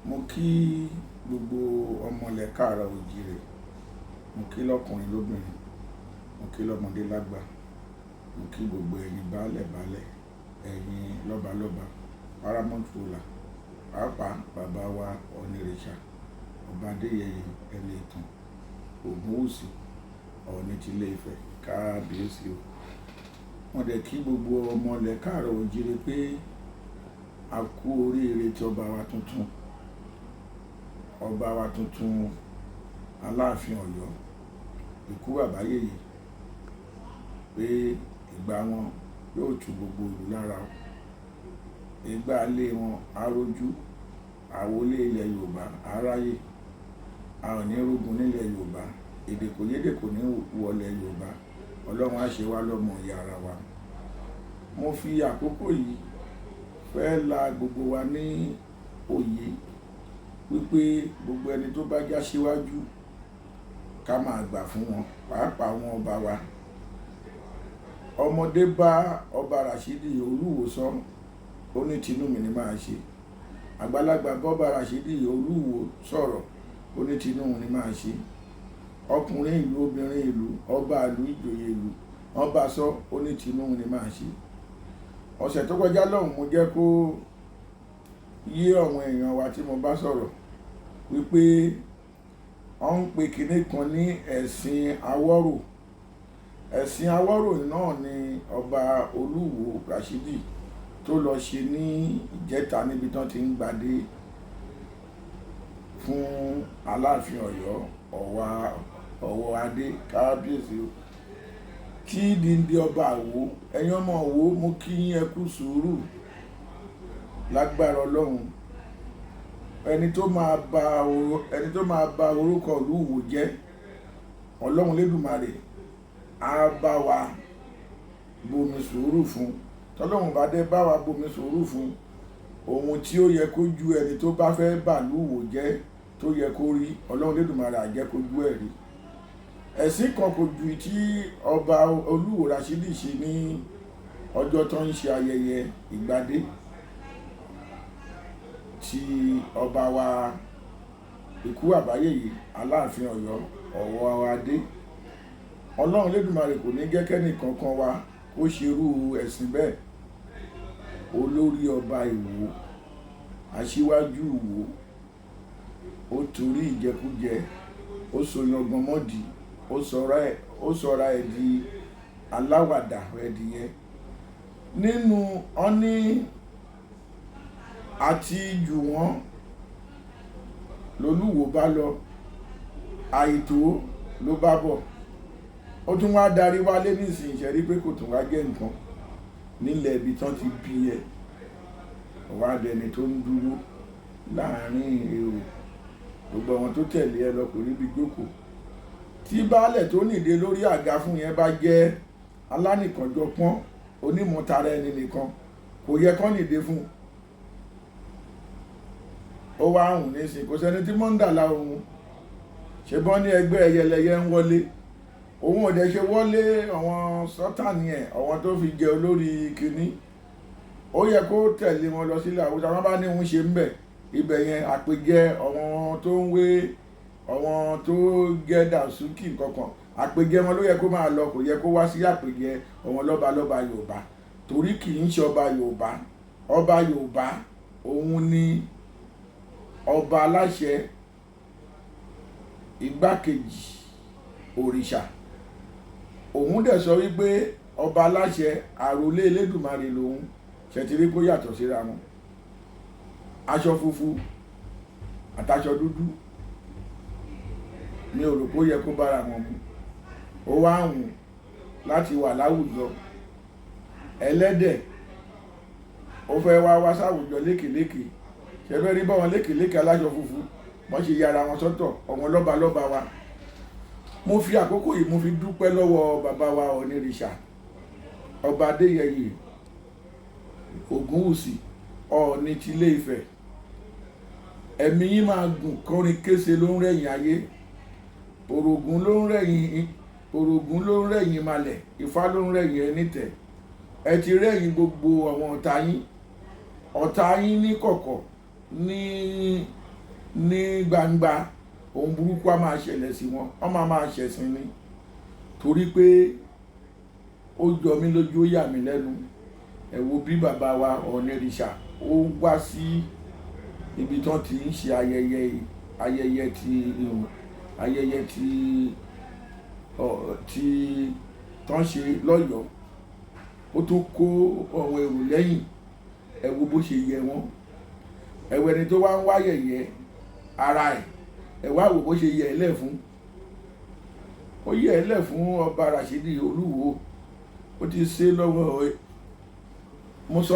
Mo kí gbogbo ọmọ ilẹ̀ káàárọ̀ oòjíire, mo kí lọ́kùnrin lóbìnrin, mo kí lọ́mọdé lágbà, mo kí gbogbo ẹ̀yin baálẹ̀ baálẹ̀, ẹ̀yin lọ́balọ́ba, paramount ruler, pàápàá bàbá wa Ọ̀nìrìṣà, Ọba Adéyẹyè Ẹniìtàn, Ògúnwùsì, Ọọ̀ni ti Ilé Ifẹ̀, kábíyèsí o. Mo dẹ̀ kí gbogbo ọmọ ilẹ̀ káàárọ̀ oòjíire pé a kú oríire tí ọba wa tuntun, ọba wa tuntun Aláàfin Ọ̀yọ́, ikú bàbá yèyé, pé ìgbà wọn yóò tu gbogbo ìlú lára o. Ìgbà ilé wọn á rojú, àwọlé ilẹ̀ Yorùbá á ráyè, a ò ní rógun nílẹ̀ Yorùbá, èdè kò yédè kò ní wọlé Yorùbá, Ọlọ́run á ṣe wá lọ́mọ ìyá ara wa. Mo fi àkókò yìí fẹ́ la gbogbo wa ní òye wípé gbogbo ẹni tó bá já síwájú ká máa gbà fún wọn, pàápàá àwọn ọba wa. Ọmọdé bá ọba Rashidi Olúwo sọ, ó ní tinú mi ni máa ṣe. Àgbàlagbà bá ọba Rashidi Olúwo sọ̀rọ̀, ó ní tinú ni máa ṣe. Ọkùnrin ìlú, obìnrin ìlú, ọba ìlú, ìjòyè ìlú, wọ́n bá sọ, ó ní tinú ni máa ṣe. Ọ̀sẹ̀ tó kọjá lọ́hùn mo jẹ́ kó yé àwọn èèyàn wa tí mo bá sọ̀rọ̀ wípé wọ́n ń pe kinní kan ní ẹ̀sìn Awọ́rò. Ẹ̀sìn Awọ́rò náà ni ọba Olúwo Rashidi tó lọ ṣe ní ìjẹta níbi tí wọ́n ti ń gbadé fún Aláàfin Ọ̀yọ́, ọ̀wọ́ adé, kábíyèsí o. Tí dìndín ọba Ìwó, ẹ̀yin ọmọ Ìwó, mo kí yín ẹ kú sùúrù lágbára Ọlọ́run. Ẹni tó máa ba, ẹni tó máa ba orúkọ ìlú Ìwó jẹ́, Ọlọ́run Lédùmarè á bá wa bomi sùúrù fún. Tọ́lọ́run bá dé bá wa bomi sùúrù fún, ohun tí ó yẹ kó ju ẹni tó bá fẹ́ bà ìlú Ìwó jẹ́ tó yẹ kó rí, Ọlọ́run Lédùmarè á jẹ́ kó ju ẹ̀ rí. Ẹ̀sìn kan kò ju tí ọba Olúwo Rashidi ṣe ní ọjọ́ tó ń ṣe ayẹyẹ ìgbadé tí ọba wa ikú àbáyéyé Aláàfin Ọ̀yọ́, ọ̀wọ́ adé. Ọlọ́run Lédùmarè kò ní jẹ́ kẹ́ni kankan wa kó ṣerú ẹ̀sìn bẹ́ẹ̀. Olórí ọba Ìwó, aṣíwájú Ìwó, ó torí ìjẹkújẹ, ó so yangan mọ́dì, ó sọra ẹ̀ di aláwàdà ẹ̀dìyẹ. Nínú ọ́ní àti jù wọ́n lolúwo bá lọ, àìtó ló bá bọ̀. Ó tún wá darí wálé nísìnyí, ṣe rí pé kò tún wá jẹ́ nǹkan nílẹ̀ ibi tán ti bí ẹ. Ó wá dẹni tó ń dúró láàárín èrò, gbogbo àwọn tó tẹ̀lé ẹ lọ kò rí bí jókòó. Tí baálẹ̀ tó nìde lórí àga fún yẹn bá jẹ́ alánìkànjọpọ́n, onímọ̀tara ẹni nìkan, kò yẹ kó nìde fún. Ó wá hùn nísìnyí, kò sẹ́ni tí mọ́ ń dà lá òun. Ṣé bọ́n ní ẹgbẹ́ ẹyẹlẹyẹ ń wọlé? Òun ò dẹ̀ ṣe wọlé àwọn sọ́tànì ẹ̀, àwọn tó fi jẹ olórí kìíní. Ó yẹ kó tẹ̀lé wọn lọ sílẹ̀ Haúsá. Wọ́n bá ní òun ṣe ń bẹ̀. Ibẹ̀ yẹn àpèjẹ àwọn tó ń wé, àwọn tó jẹ́ dàsúkì nǹkan kan. Àpèjẹ wọn ló yẹ kó máa lọ, kò yẹ kó wá sí àpèjẹ àwọn lọ́balọ́ba Yorùbá. Torí kì í ṣe ọba Yorùbá. Ọba Yorùbá òun ni ọba aláṣẹ igbákejì òrìṣà. Òun dẹ̀ sọ wípé ọba aláṣẹ àrólé Elédùmarè lòun. Ṣé ti rí kó yàtọ̀ síra wọn? Aṣọ funfun àtàṣọ dúdú mi ò rò pé ó yẹ kó bára wọn mu. Ó wá hùn láti wà láwùjọ ẹlẹ́dẹ̀. Ó fẹ́ wá wá sáwùjọ lékèlékè. Ṣé fẹ́ rí bá wọn lékèlékè aláṣọ funfun, wọ́n ṣe ya ara wọn sọ́tọ̀, àwọn lọ́balọ́ba wa. Mo fi àkókò yìí mo fi dúpẹ́ lọ́wọ́ bàbá wa Ọ̀nìrìṣà, Ọba Adéyẹyè Ògúnwùsì, Ọọ̀ni ti Ilé Ifẹ̀. Ẹ̀mí yín máa gùn kọrin kése ló ń rẹ̀yìn ayé. Òrògùn ló ń rẹ̀yìn, òrògùn ló ń rẹ̀yìn malẹ̀, Ifá ló ń rẹ̀yìn ẹni tẹ̀. Ẹ ti rẹ̀yìn gbogbo àwọn ọ̀tá yín. Ọ̀tá yín ní kọ̀kọ̀, ní Ní gbangba, ohun burúkú á máa ṣẹlẹ̀ sí wọn, wọ́n máa máa ṣẹ̀sín ni, torí pé ó jọ mí lójú, ó yà mí lẹ́nu. Ẹ wo bí bàbá wa Ọ̀ọ̀nìrìṣà ó wá sí ibi tí wọ́n ti ń ṣe ayẹyẹ ti tán ṣe lọ́yọ̀ọ́. Ó tún kó àwọn èrò lẹ́yìn. Ẹ wo bó ṣe yẹ wọ́n. Ẹ wo ẹni tó wá ń wá yẹ̀yẹ́ ara ẹ̀. Ẹ wá wò bó ṣe yẹ ẹ́ lẹ̀ fún. Ó yẹ ẹ́ lẹ̀ fún Ọba Rashidi Olúwo. Ó ti ṣe lọ́wọ́. Mo sọ.